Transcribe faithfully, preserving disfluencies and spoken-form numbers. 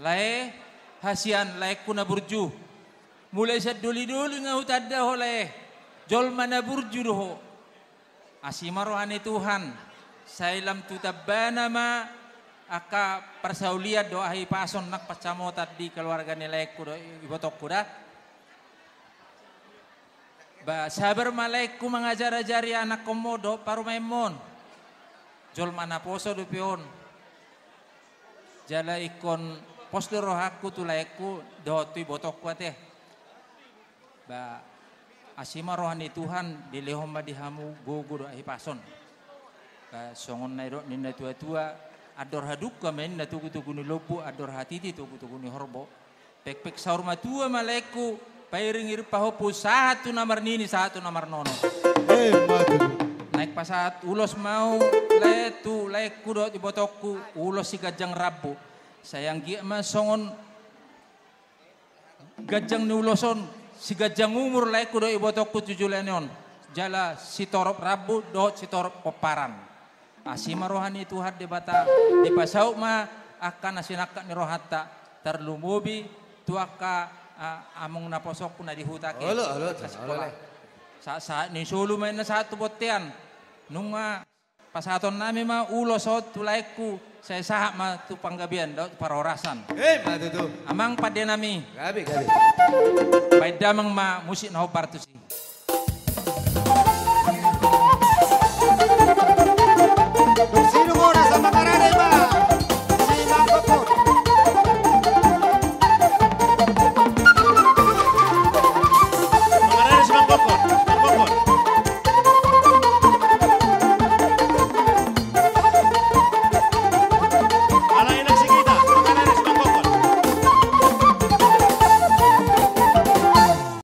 Lae, hasian laengku na burju. Mulai sian doli-doli nga hutanda ho lae. Jolma na burju do ho. Asi ma roha ni Tuhan. Sai lam tu tambana ma angka parsaulian dohot hahipason nang pansamotan di keluarga ni laengku dohot ibotongku da. Ba, sabar ma laengku mangajar-ajari anakkonmu dohot parumaenmu on. Jolma na poso dope on. Jala ingkon pos do rohangku tu laengku dohot tu ibotongku ate. Ba, asi ma roha ni Tuhan, dilehon ma di hamu gogo dohot hahipason. Ba, songon na nidok ni na tua-tua, andor hadungka ma inna togu-togu ni lombu, andor hatiti togu-togu ni horbo. Pekpek saur matua ma laengku, pairing-iring pahompu, sahat tu na marnini, sahat tu na marnono. Eh, mate tu. Naeng pasahat ulos ma au lae tu laengku dohot ibotongku, ulos siganjang rambu. Sai anggiat ma songon ganjang ni ulos on, siganjang umur laengku dohot ibotongku tu joloan on. Jala sitorop rambu dohot sitorop pomparan. Asi ma roha ni Tuhan Debata, dipasaut ma angka na sinangkap ni rohanta, tarlumobi tu angka, ah, among naposongku na di huta ke. Olo, olo, angka olo, sikola. Olo. Sa-, sahat ni solu ma inna sahat tu bontean. Nunga pasahatonnami ma ulos on tu laengku, sai sahat ma tu panggabean dohot parhorasan. Eh, ma tutu. Amang pandenami. Gabe, gabe. Baen damang ma musik na hombar tusi.